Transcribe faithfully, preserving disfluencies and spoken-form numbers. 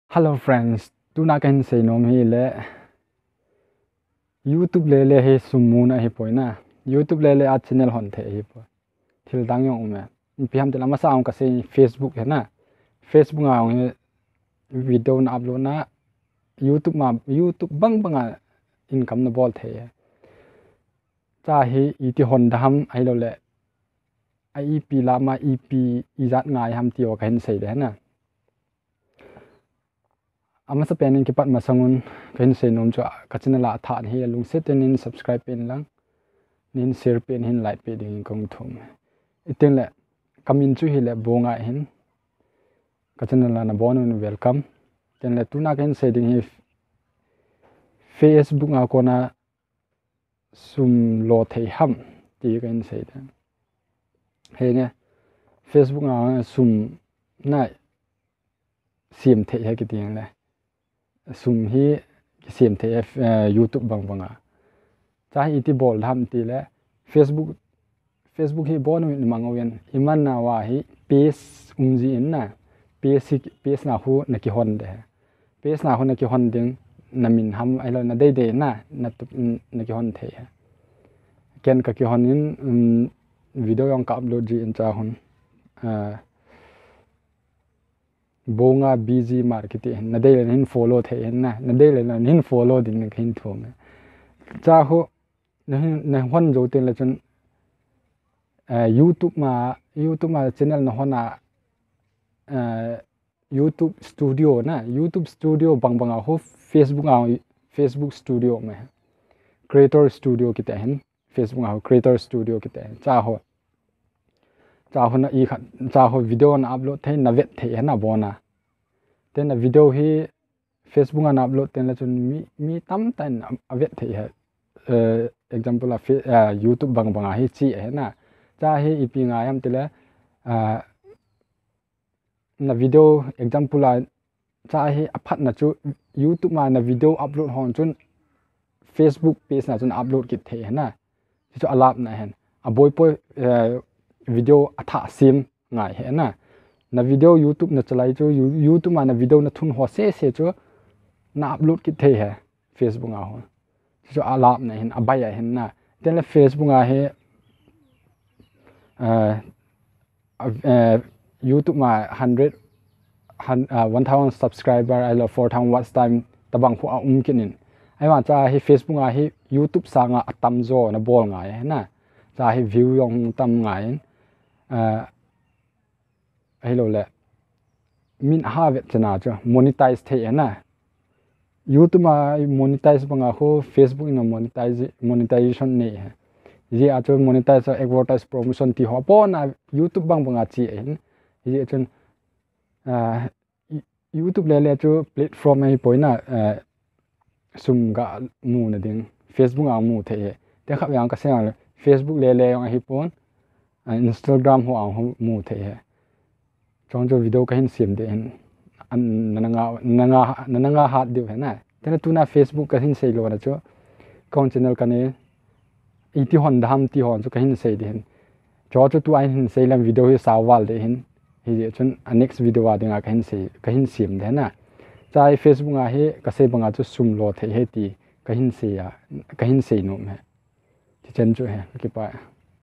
Hello friends, tuna kahin seinom hi le YouTube lele hi sum muna ahipoi na. YouTube lele a channel hon thei ahipoi. Thil dang jong um e. Ipi ham tile amasa a kasei Facebook hi na. Facebook a hi video na upload na YouTube ma, YouTube bang banga income na bol thei e. Cha hi iti hon da ham ahilou le a ipi lama ipi ijat ngai ham ti ho kahin sei de na. Amasa pen in kipat masang un kahin seinom chu ka channel a tha hi lungset in subscribe peh in lang, nin share peh in, hin like peh ding in kong thum. Itin le kamin chu hi le Bonga hin, ka channel a nabon un welcome. Tin le tuna kahin sei ding hi Facebook a kona sum lo thei ham ti kahin sei de. Henge, Facebook a sum na sem thei hi kiti le. Sum hi kisem thei e, eh, YouTube bang banga. Cha hi iti bol da ham tile Facebook, Facebook hi bon u in mang uvin. Iman na uva hi page um ji in na. Page hi, page na khu na kihon de. Page na khu na kihon ding, na min ham ahilou na deidei na, na tup, na kihon thei e. Ken ka kihon in, um, video jong ka upload ji in cha hun. Ah, Bonga B G Market ti hin, na dei le na hin follow thei hin na, na dei le na hin follow ding na kahin thum e. Cha khu, na hin, na hon jou tin le chun, eh, YouTube ma, YouTube ma channel na hon a, eh, YouTube Studio na, YouTube Studio bang banga khu Facebook a, Facebook Studio me. Creator Studio kiti hin, Facebook a khu Creator Studio kiti hin. Cha khu, cha khu na i khat, cha khu video na upload thei, na vet thei na bon a. Tin na video hi Facebook a na upload tin le chun mi, mi tamtah in a, a vet thei e. Eh, example a fe-, eh, YouTube bang banga hi chi e na. Cha hi ipi ngai ham tile, ah, na video example a cha hi aphat na chu YouTube ma na video upload hon chun Facebook page na chun upload kit thei na. Chu chu alap na hin. Aboi poi, eh, video atha sem ngai he na. Na video YouTube na chalai chu, You-, YouTube ma na video na thun ho sese chu na upload kit thei e Facebook a ho. Chu chu alap na hin, abai a hin na. Tin le Facebook a hi, eh, a, eh, YouTube ma hundred, hun-, ah, one thousand subscriber, ahilou four thousand watch time tabang khu a um kit in. Ahivang cha hi Facebook a hi YouTube sanga atam jo na bol ngai e na. Cha hi view jong tam ngai in. Ah, ahilou le. Min ha vet chana chu monetize thei e na. YouTube a monetize banga khu Facebook in a monetize, monetization nei e. Ji a chu monetize, advertise, promotion ti ho pon a YouTube bang banga chi e hin. Ji a chun, ah, YouTube lele chu platform ahipoi na, eh, sum ga mu na ding, Facebook a mu thei e. Te khat yang ka sei le, Facebook lele jong ahipon, ah, Instagram ho a mu thei e. Chong chu video kahin sem de hin, an, na, na nga, na nga, na, na nga hat diu he na. Tin le tuna Facebook kahin sei lo na chu, kong channel ka nei, iti hon da ham ti hon chu kahin sei de hin. Chu chu tua hin sei lem video hi sao val de hin. Hijeh chun a next video a dinga kahin sei, kahin sem de na. Cha hi Facebook a hi kasei banga chu sum lo thei e ti kahin sei a, kahin seinom e. Ti chen chu he, ka kipah e.